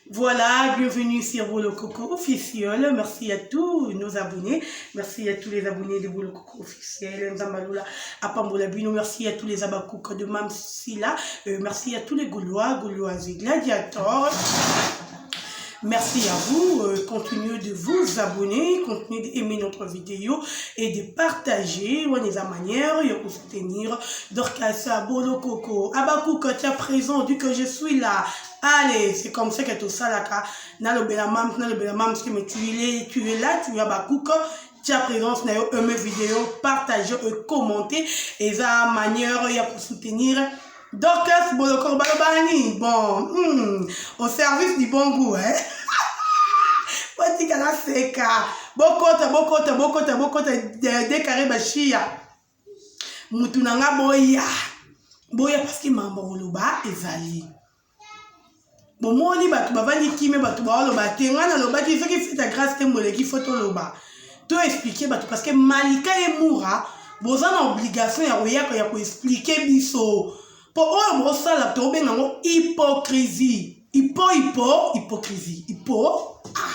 Voilà, bienvenue sur Bolo Coco officiel. Merci à tous nos abonnés. Merci à tous les abonnés de Bolo Coco officiel. Nzambalula Apambola Bino. Merci à tous les abakouk de Mam Sila. Merci à tous les Gaulois, Gauloises et gladiateurs. Merci à vous. Continuez de vous abonner, continuez d'aimer notre vidéo et de partager. On est à manière de soutenir Dorcas Bolo Coco. Abakouk, tu es présent, du que je suis là. Allez, c'est comme ça que tout ça là, nalobela mam, nalobela mam, mais tu es là, tu es Abakouk. Tia présence na yo, aimer vidéo, partager et commenter. Et ça, manière ya pour soutenir Dorcas Boloko Balobani. Bon, au service du bon goût, hein. Botikala seka. Bokota, bokota, bokota, bokota, décarré bashia. Mutu na nga boya. Boya parce que mambo koloba ezali. Bomoni bato bavandi kimia, bato baoloba te. Ngai nalobaki soki fête ya Grâce te moleki, faut toloba, to expliquer bato, parce que Malika Emoura, boza na obligation ya koyaka ya koexpliquer biso, mpo oyo bosala tobenga yango hypocrisie, hypo hypo hypocrisie, hypo, ah.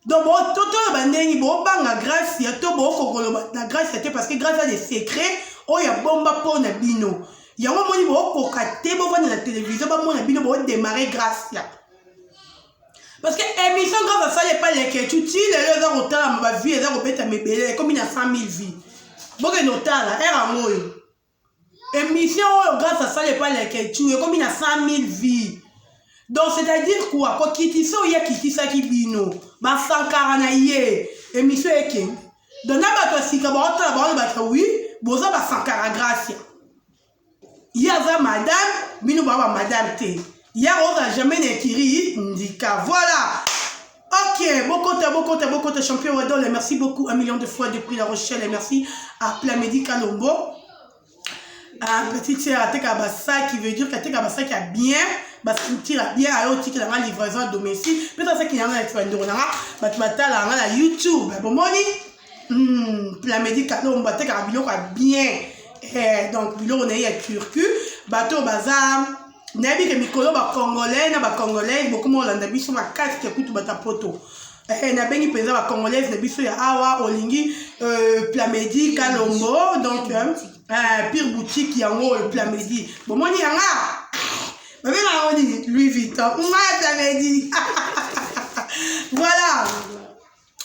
Donc totoloba ndenge bobanga Grâce ya to bokokoloba na Grâce ya te, parce que Grâce a des secrets oyo abomba mpo na bino. Yango moni bokoka te bovanda na télévision, bamona bino bodémarrer Grâce ya, parce que émission Grâce asali epai Leketu ti lelo eza kotalama, bavues eza kobeta mebele, ekomi na 100 000 vues. Bokende otala ere yango oyo, émission oyo Grâce asali epai Leketu ekomi na 100 000 vues. Donc c'est-à-dire quoi? Kokitisa oyo akitisaki bino basankara na ye, émission ekende. Donc na bato ya sika baotala, baolobaka oui, boza basankara. Grâce ye aza madame, bino baa bamadame te. Ya oza jamais na ekiri ndika. Voilà, ok, bokota, bokota, bokota. Champion Wadol, merci beaucoup un million de fois depuis La Rochelle et merci à Plamedi Kalombo, un petit sœur ateka basaki, veut dire qu'ateka basaki ya bien, bastructure ya bien. Ayo otikela nga livraison à domicile mpe tasaki yanga na bandeko nanga, bato batala nga na YouTube. Bomoni, Plamedi Kalombo atekaka biloko ya bien. Donc biloko na ye ya turcu, bato baza nayebi ke mikolo bacongolais na bacongolaise bokoma olanda biso makasi ke kutu bata poto. Nabengi mpenza bacongolaise na biso ya awa, olingi Plamedi Kalombo, donc pire boutique yango oyo Plamedi. Bomoni yanga babengaka yango nini? Louis Vuitton nga Plamedi. Voilà,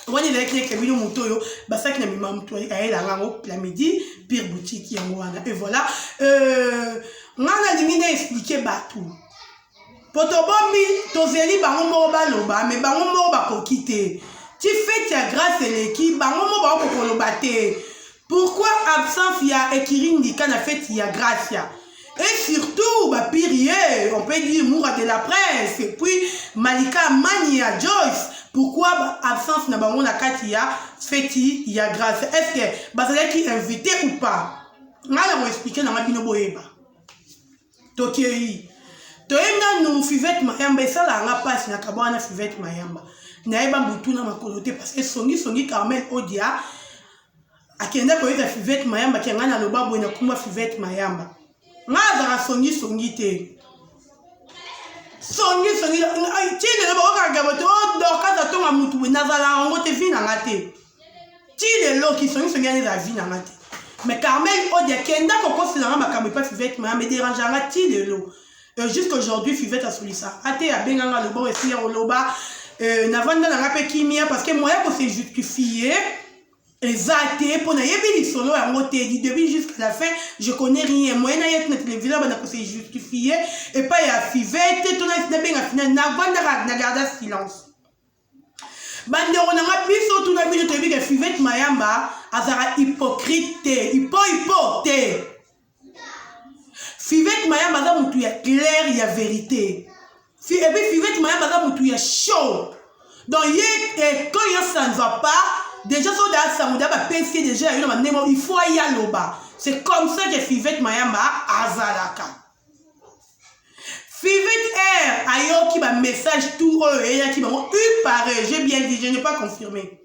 wana ezalaki neke bino moto oyo basalaki na mima, moto ayelanga yango Plamedi pire boutique yango wana. Et voilà, nga nalingi na expliquer bato po tobombi, tozeli bango moko baloba, mais bango moko bakoki te. Ti fête ya Grâce eleki, bango moko bakoki koloba te pourquoi absence ya Ekiri Ndika na fête ya Gracia. Et surtout bapirie, on peut dire Moura de la presse et puis Malika Mania Joyce, pourquoi absence na bango na kati ya fête ya Grâce? Est ce que bazalaki invité ou pas? Ngai na koexpliquer nanga bino boyeba. Tokei, toyebi nanu Fivete Mayamba. Esalaka nga mpasi na kaba wana. Fivete Mayamba, nayeba butu na makolo te, parce que songisongi Carmel Odia akende koyeba Fivete Mayamba ke ngai naloba boye na komba Fivete Mayamba. Ngai azalaka songisongi te, songisongi ti lelo bakokaka bato o Dorcas atonga mutu boye. Nazalaka yango te, vie na nga te. Ti lelo kisongisongi wana ezala vie na nga te. Mais Carmel Odia kenda kokoselanga makambo epa Fivete Mayamba, edérange nga ti lelo. Jusqu'aujourd'hui Fivete asolisa ate, abenganga, aloba oyo esili ya koloba. Navanda na nga mpe kimia, parce que moya kose justifier eza te, mpo nayebi lisolo yango te du début jusqu'à la fin, je connais rien. Moyen naye na télévision banda kose justifier epai ya Fivete to nabenga final, navandaka na garda silence. Bandeko na nga, biso tuna bino, toyebi ke Fivete Mayamba azalaka hypocrite te, hypo hypo te. Fivete Mayamba aza motu ya claire, ya vérité. Et puis Fivete Mayamba aza motu ya chaud. Donc ye, quand yo ça ne va pas déjà, so da sango da bapesi ye déjà ya yo na bandenge, il faut aya loba. C'est comme ça que Fivete Mayamba azalaka. Fivete R ayoki bamessage tout oyo eyaki bango. Il paraît, j'ai bien dit, je n'ai pas confirmé,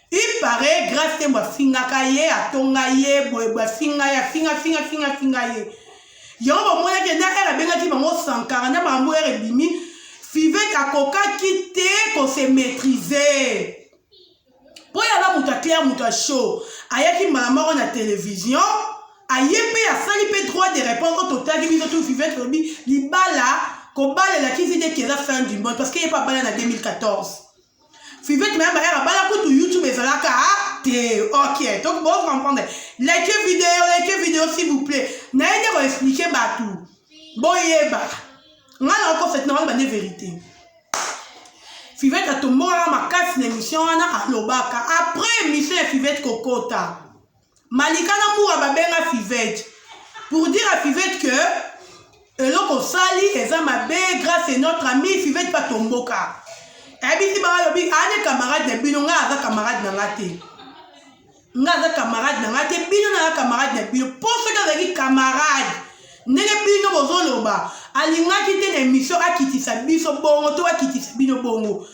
il paraît Grâce Tembo afingaka ye, atonga ye boye boye, afinga ye, afinga, finga, finga, finga ye. Yango bomonaki na heure abengaki bango Sankara na makambo heure ebimi, Fivette akokaki te ko se maitriser. Po ye aza moto ya clair, moto ya chaud. Ayaki mbala moko na television, aye pe asali pe droit de réponse oyo totalaki biso tout Fivette olobi libala kobala elakisi te ke eza fin du monde parce que ye pe abala na 2014. Fivette Mayamba heure abala kutu YouTube ezalaka te. Ok, donc bo comprendre. Like vidéo, like vidéo s'il vous plaît. Naye nde ko expliquer batu. Boyeba. Nga na ko fête na wana bande vérité. Fivette atombokaka makasi na émission wana alobaka après émission ya Fivette kokota. Malika na Mura babenga Fivette pour dire à Fivette que eloko osali eza mabe grâce à notre ami Fivette patomboka. Ayebisi bango alobi ane camarade na bino nga aza camarade na nga te. Nga aza camarade na nga te bino na camarade na bino po soki azalaki camarade ndenge bino bozoloba alingaki te na émission akitisa biso bongo to akitisa bino bongo.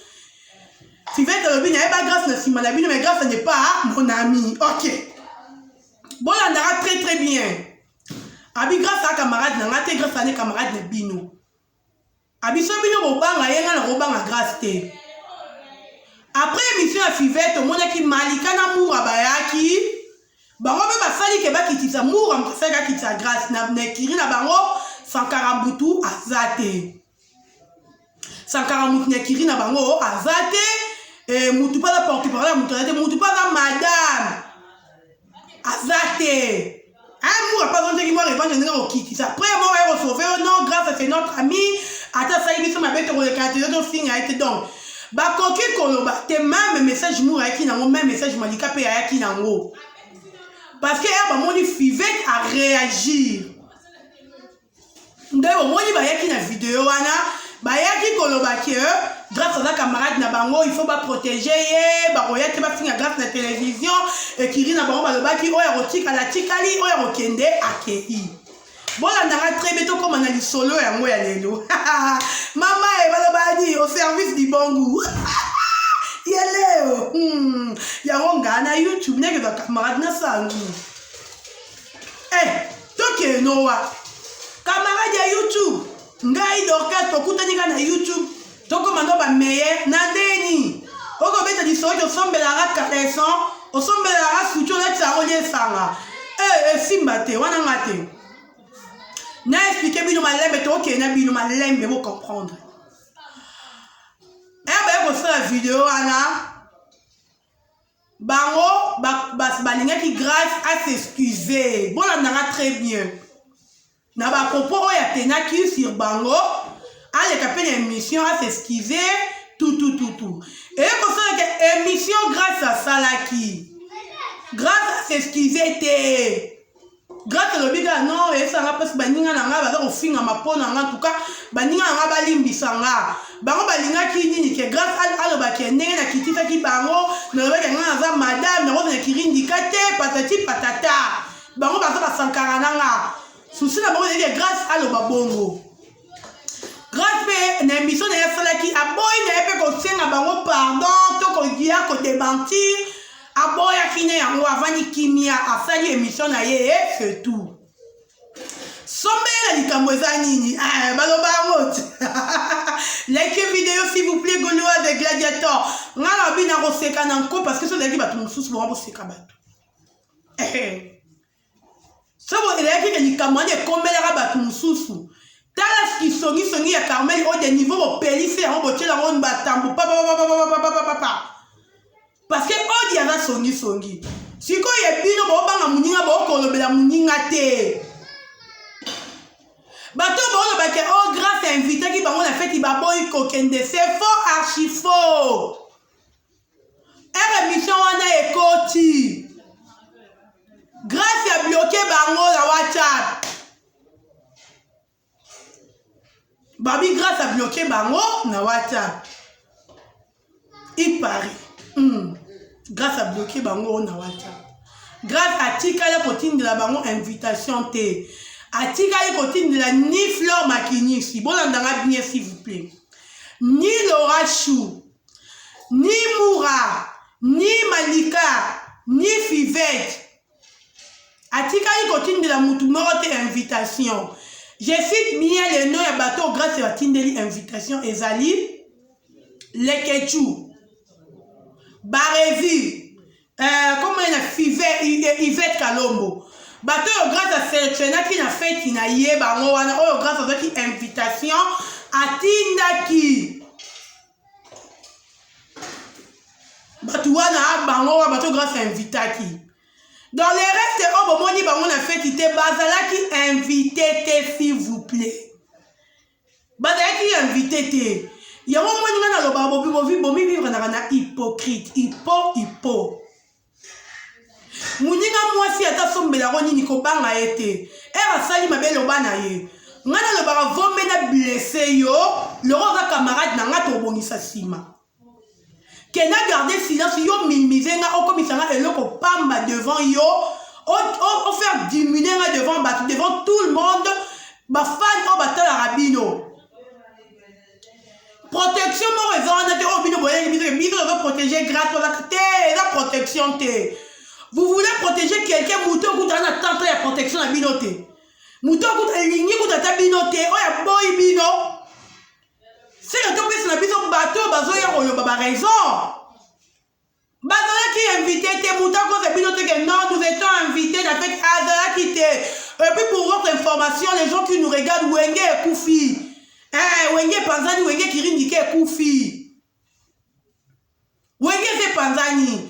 Fivette alobi nayeba grâce na nsima na bino mais grâce n'est pas mon ami. Ok. Bolandaka très très bien. Abi grâce a camarade na nga te grâce ane camarade na bino. Abi so bino bobanga ye nga na kobanga grâce te. Après émission ya Fivette omonaki Malika na Moura bayaki bango mpe basali ke bakitisa Moura moto asalaki akitisa grâce na, na ekiri na bango Sankara Mbutu aza te. Sankara mutu na ekiri na bango aza te eh, mutu mpe aza porte parole ya mutu aza te mutu mpe aza madame aza te amour apa azonzaki mwa revanche ndenge akokitisa après moko aye kosauve yo non grâce à c'est notre ami ata asali biso mabe tokolekana te tofinga ye te donc bakoki koloba te meme message mour ayaki nango meme message malika mpe ayaki nango parce que heure bamoni fivete a réagir Nde omoni bayaki na video wana bayaki koloba ke Grace aza camarade na bango il faut ba protéger ye bakoya te bafinga Grace na télévision ekiri na bango balobaki oyo akotikala atikali oyo akokende akei bolandaka très bien tokóma na lisolo yango ya lelo mama e baloba nini au service du bon goût ye leo yango ngaa na youtube ndenge ba camarade na sangu eh tokende nowa camarade ya youtube ngai dorcas tokutani kaka na youtube tokoma no bameilleur na ndeni okobeta lisolo osombelaka caleçon osombelaka suti olatisa yango lie esanga e esimba te wana nga te na explike bino malembe tokende na bino malembe bocomprendre e baye kosala video wana Bango ba, ba, balingaki Grace a s'excuser. Bolanda nga très bien. Na ba propos oyo atenaki sur bango, aleka pe na émission a s'excuser tout tout tout tout. Eye kosala ke émission Grace asalaki. Grace a s'excuser te. Grace alobi kaka non eyesa nga mpasi baninga na nga baza kofingama mpo na nga tuka baninga na nga balimbisa nga bango balingaki nini ke Grace aloba ke ndenge nakitisaki bango nalobaki nga naza madame nakoza na kirindika te patati patata bango baza basankara na nga susi na bango ezali ke Grace aloba bongo Grace mpe na émission na ye asalaki aboyi na ye mpe kosenga bango pardon to koya kodementir aboyaki ne yango avandi kimia asali émission na ye c'est tout sombele na likambo eza nini eh, baloba yango te like video s'il vous plaît gaulois de gladiator ngai na bino nakoseka na nko parce que so ezalaki bato mosusu bango boseka bato eh. Soki ezalaki ke likambo wana ekomelaka bato mosusu, tala kisongisongi ya Carmel oyo de niveau bopelisi yango botyela yango batambo papapapapapapapa parce que odi aza songisongi. Sikoyo ya bino bobanga moninga bokolobela moninga te. Bato oyo baoloba ke o oh, grâce invitaki bango na feti baboyi kokende, c'est faux archi faux. Heure emission wana ekoti Grace a bloqué bango na WhatsApp. Babi Grace a bloqué bango na WhatsApp. Il paraît. Grace a bloqué bango na WhatsApp. Grace atikala kotindela bango invitation te. Atikali kotindela ni Flore Makinisi. Bolandanga bien s'il vous plaît. Ni Laura Chou. Ni Mura, ni Malika, ni Fivette. Atikali kotindela mutu moko te invitation. Je cite bien le nom ya bato oyo Grace batindeli invitation ezali Leketchou, Barezi, euh, comment na Five, Yvette Kalombo. Bato oyo Grace aselectionnaki na feti na ye bango wana oyo Grace azwaki invitation atindaki bato wana bango wana bato Grace invitaki. Dans le reste oyo bomoni bango na feti te bazalaki invité te s'il vous plaît. Bazalaki invité te. Yango omoni nga nalobaka bobi bobi bomi vivre naka na hypocrite hypo hypo. Muninga mwasi ata sombela ko nini kobanga ye te. Ere asali mabe loba na ye. Nga nalobaka vombe na blesse yo loko oza camarade na nga tobongisa nsima. Ke na garder silence yo minimiser nga okomisa nga eloko pamba devant yo o, o, o faire diminuer nga devant bato devant tout le monde ba fan oyo batalaka bino protection moko eza wana te oyo bino boyebi biso biso tozo protéger grâce ozaka te eza protection te vous voulez protéger quelqu'un moto okuta na tante ya protection na bino te moto okuta elingi kuta ata bino te oyo aboyi bino Seke topesa na biso bato oyo bazoya koloba ba raison. Bazalaki invité te, moto akosa bino te que non, nous étions invités na fête, azalaki te. Et puis pour votre information, les gens qui nous regardent, Wenge ekufi. Eh, Wenge epanzani, Wenge kirindike ekufi. Wenge eza epanzani.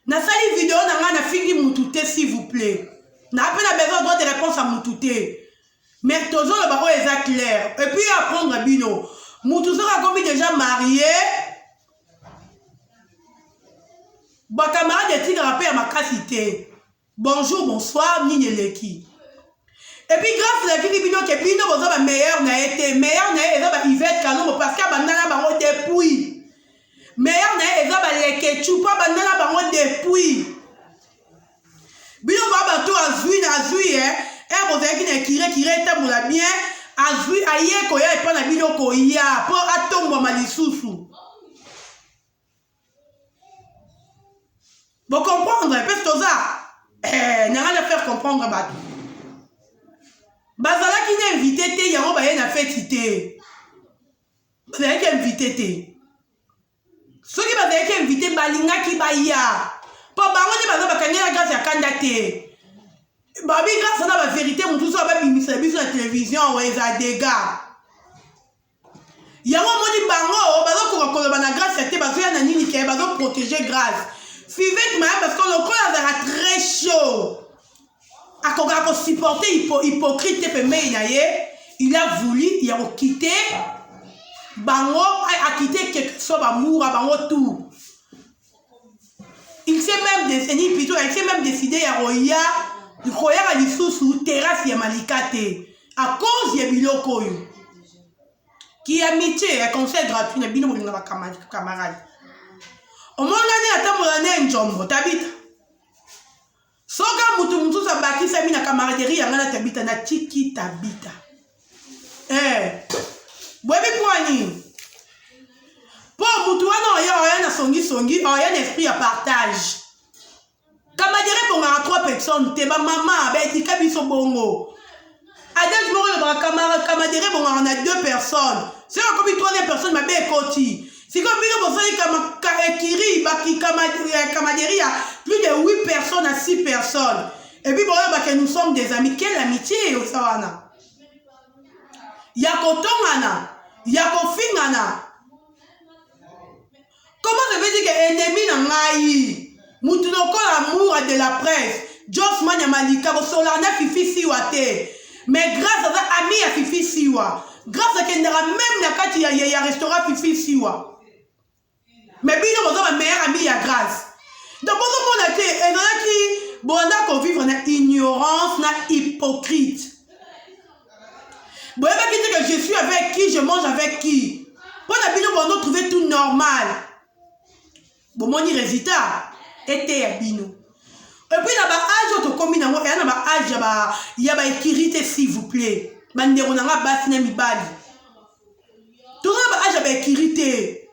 Nasali video na ngai nafingi mutu te s'il vous plaît. Na pe na besoin droit de réponse ya mutu te. Mais tozoloba oyo eza clair. Et puis apprendre bino. Mutu soki akomi déjà marié, ba camarade etikaka pe ya makasi te. Bonjour, bonsoir, nini eleki. Et puis grâce na kiki bino ke bino boza ba meilleur na ye te. Meilleur na ye eza ba Yvette Kalombo parce que abanda na bango depuis. Meilleur na ye eza ba Leketchou po abanda na bango depuis. Bino ba bato azui na azui eh eh bozalaki na kire kire etambola bien azui aye koya epa na bino koya po atombwama lisusu. Bo comprendre pe toza eh nanga na faire comprendre bato. Bazalaki na invité te yango baye na feti te. Bazalaki invité te. Soki bazalaki invité balingaki baya. Po bango nde baza bakangela grâce ya kanda te. Babi grâce na ba vérité mosusu babimisa biso na télévision eza dégâts. Yango omoni bango bazokoka koloba na Grace te bazoya na nini ke bazo protéger Grace. Fivette Maya parce que lokola azalaka très chaud akokaka ko supporter hypo, hypocrite te pembeni na ye il a voulu ya kokite bango akite quelque soit bamoura bango tout il s'est même décidé plutôt il s'est même décidé ya koya koyaka lisusu terrasse ya malika te à cause ya biloko oyo ki amitié ya conseil gratuit na bino bolinga ba camarade omonani atambola ne njombo tabita soka mutu mosusu abakisami na camaraderie ya ngai na tabita natiki tabita eh boyebi mpo nini mpo mutu wana oya oya na songisongi oya na esprit ya partage Kamadere ebongaka trois personnes te ba mama ba edika biso bongo adage moko elobaka kamadere ebongaka na deux personnes soki akomi troisième personne mabe ekoti sikoyo bino bosali ekiri kamaderi ya plus de 8 personnes à 6 personnes et puis boyobake nous sommes des amis quelle amitié osa wana ya kotongana ya kofingana Comment ça veut dire que ennemi na ngai mutu lokola Moura de la presse Joss Mania Malika bosolaka na Fifi Siwa te mais grâce aza ami ya Fifi Siwa grâce akendaka meme na kati ya, ya, ya restaurant Fifi Siwa mais bino boza ba meilleur ami ya grâce donc bozomona te ezalaki banda kovivre na ignorance na hypocrite boyebaki te que je suis avec qui je mange avec qui mpo na bino bondo trouver tout normal bomoni résultat eteya bino epuis na baage oyo tokomi nango eya na baage ya baekiri te s'il vous plaît bandeko na nga basi na mibali toza na baage ya baekiri te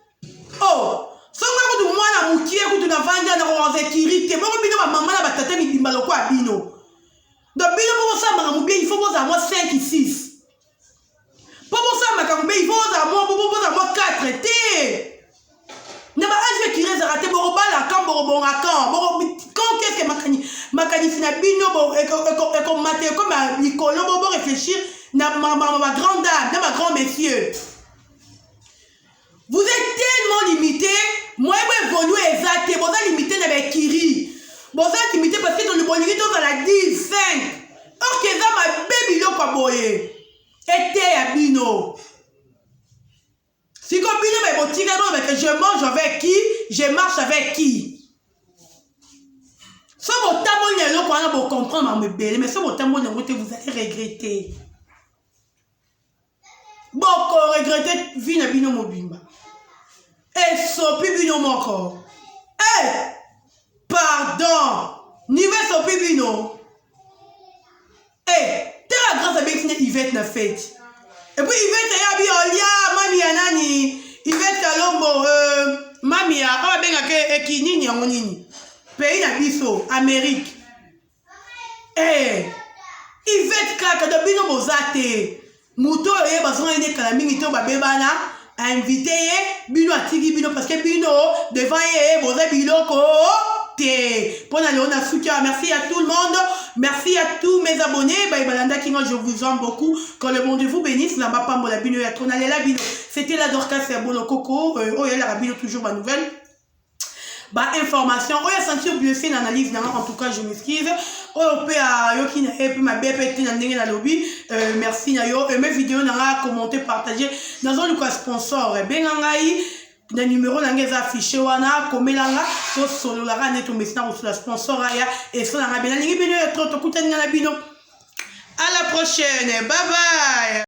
oh songa kutu mwana mokie kutu navandi na kokoza ekiri te bongo bino bamama na batata mibimba lokola bino donc bino mpo bosala makambo bien il faut bozala mwa 5 6. na bino ekomata ekoma likolo bo réfléchir na makambo ba grande dame na ba grand monsieur. Vous êtes tellement limité, moyen bo évoluer eza te, boza limité na baekiri, boza limité parce que bolingi tozala 10 5 or que eza mabe. Biloko ya boye eteya bino. Siko bino baye botikali, bolobake: je mange avec qui, je marche avec qui? So botamboli na eloko wana, bocomprendre makambo ebele, mais so botamboli yango te, vous allez regretter, bokoregretter vie na bino mobimba. Esopi bino moko e, pardon, niveau esopi bino e. Tala, Grâce abengisi nde Ivete na fête et puis Ivete eyabi olia mami ya nani, Ivete Kalombo, mami ya oyo abengaka eki nini yango nini, pays na biso Amérique. Ivete kaka do bino boza te. Moto oyo ye bazonga ye nde kala mingi te, oyo babebana, ainvite ye bino, atiki bino parce que bino devant ye boza biloko te. Mpo na lelo na suki awa. Merci à tout le monde, merci à tous mes abonnés baye balandaki nga. Je vous aime beaucoup, que le bon Dieu vous bénisse. Na bapambola bino ya trop. Nalela bino. C'était la Dorcas ya Bolokoko, oyo elaka bino toujours banouvelle, bainformation. Oyo asentir blessé na analyse nanga, en tout cas je m'excuse. Oyo mpe ayoki na ye mpe mabe mpe te na ndenge nalobi, merci na yo. Aime vidéo nanga, commenter, partager. Nazoluka sponsor, ebenga ngai na numéro na ngai eza affiché wana, komelanga, tosololaka nde tomesi na kosula sponsor aya esalanga be. Nalingi bino ya trop. Tokutani nga na bino à la prochaine, bye bye.